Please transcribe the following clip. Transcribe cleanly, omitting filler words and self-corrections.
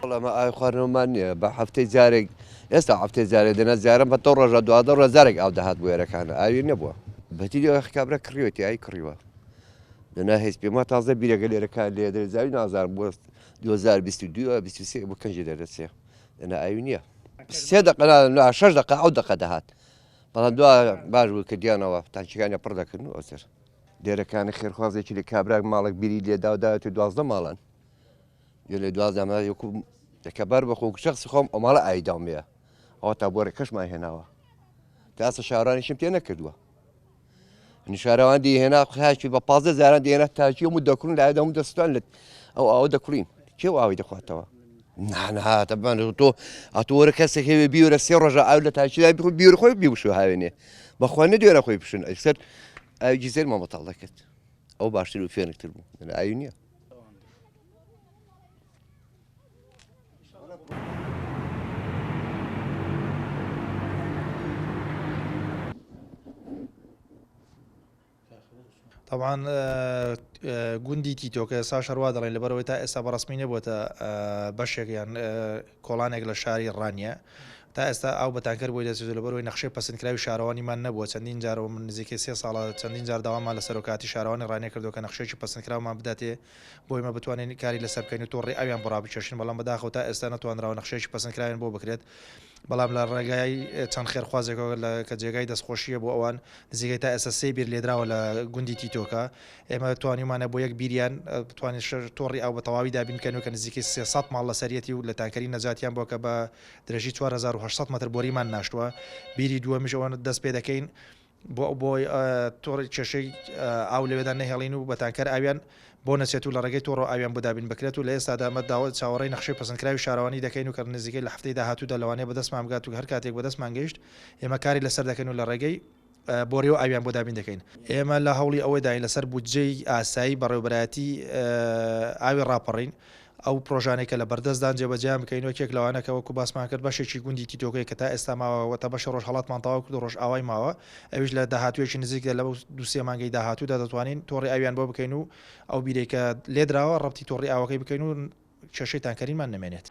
وەڵا ئەمە ئاوی خواردنەوەمان نییە بە هەفتەی جارێک ئێستا هەفتەی جارێک دەنا جاران بە دە ڕۆژە 12 ڕۆژ جارێک ئاو دەهات بۆ ئێرەکان ئاوی نەبووە بەتیری ئەو کابرا کڕیوەتی ئاوی کڕیوە دەنا هیچ پێما تازە بیرەکە لێرەکان لێ دەرێ نازانم بۆ 2022 23 بۆ کەنجی دەردەچێ دەنا ئاوی نییە سێ دەقە نا شەش دەقە ئەو دەقە دەهات بەڵام دوا باش بوو کردیانەوە تانکیەکانیان پڕ دەکردن و ئەوتر لێرەکانی خێرخوازێکی لە کابراک ماڵێک بیری لێدا و داوێت 12 ماڵان گوێ لە 12 ئەمە یەکو دەکە بەر بە خۆ شخصی خۆم ئەو ماڵە ئاوی داومەیە ئەوە تا بۆرەکەشمان هێناوە تا ئاسە شارانیشم تێ نەکردووە نیشارەوان دیهێنا خاکی بە 15 زاران دێنە تاکی و دەکڕن لای دەم دەستان لە ئەو ئاوە دەکڕین کێ ئاوی دەخواتەوە نانا تەبان تۆ ئەتۆ وەرە کەسێک هەوێ بیوەرە سێ ڕۆژە ئاو لە تاکیدا بخۆ بیوەرە خۆی بیوشو هاوێنێ بەخوا نەدوێرە خۆی بشن ئەکسەر ئاوی گیزەر مامەتاڵ دەکرد ئەو باشتر و فێنکتر بوو ئاوی نییە. تەبعەن گوندی تیتۆ کە ئێستاش هەروا دەڵێن لەبەرئەوەی تا ئێستا بە ڕەسمی نەبووەتە بەشێک یان کۆڵانێک لە شاری ڕانیە تا ئێستا ئاو بە تانکەر بۆی دەچێت و لەبەرئەوەی نەخشەی پەسندکراوی شارەوانیمان نەبووە چەندین جار و من نزیکەی سێ ساڵە چەندین جار داوامان لە سەرۆکایەتی شارەوانی ڕانیە کردووە کە نەخشەیەکی پەسندکراومان بداتێ بۆ ئێمە بتوانین کاری لەسەر بکەین و تۆڕی ئاویان بۆ ڕابکێشین بەڵام بەداخەوە تا ئێستا نەتوانراوە نەخشەیەکی پەسندکراویان بۆ بکرێت بەڵام لە ڕێگای چەند خێرخوازێکەوە لە کە جێگای دەستخۆشییە بۆ ئەوان، نزیکەی تا ئێستا سێ بیر لێدراوە لە گوندی تیتۆکە، ئێمە توانیومانە بۆ یەک بیریان بتوانین تۆڕی ئاو بە تەواوی دابین بکەین و کە نزیکەی 300 ماڵ لەسەریەتی و لە تانکەری نەجاتیان بووە کە بە درێژی 4800 مەتر بۆریمان ناشتووە، بیری دووەمیش ئەوە دەست پێ دەکەین. بۆ ئەوەی تۆڕی کێشەی ئاو لەوێدا نەهێڵین و بە تانکەر ئاویان بۆ نەچێت و لە ڕێگەی تۆڕەوە ئاویان بۆ دابین بکرێت و لە ئێستادا ئەمە داوا چاوەڕێی نەخشەی پەسەندکراوی شارەوانی دەکەین و کە نزیکەی لە هەفتەی داهاتوودا لەوانەیە بەدەستمان بگات و هەر کاتێک بەدەستمان گەیشت ئێمە کاری لەسەر دەکەین و لە ڕێگەی بۆریەوە ئاویان بۆ دابین دەکەین. ئێمە لە هەوڵی ئەوەداین لەسەر بودجەی ئاسایی بەڕێوەبەرایەتی ئاوی ڕاپەڕین ئەو پرۆژانەی کە لە بەردەستدان جێبەجێیان بکەین، یەکێک لەوانە کە وەکو باسمان کرد بەشێکی گوندی تیتۆکەیە کە تا ئێستا ماوە و تا بەشی ڕۆژهەڵاتمان تەواو کرد و ڕۆژئاوای ماوە، ئەویش لە داهاتوویەکی نزیکدا لەو دوو سێ مانگەی داهاتوودا دەتوانین تۆڕی ئاویان بۆ بکەین و ئەو بیرەی کە لێدراوە ڕەبتی تۆڕی ئاوەکەی بکەین و کێشەی تانکەرینمان نەمێنێت.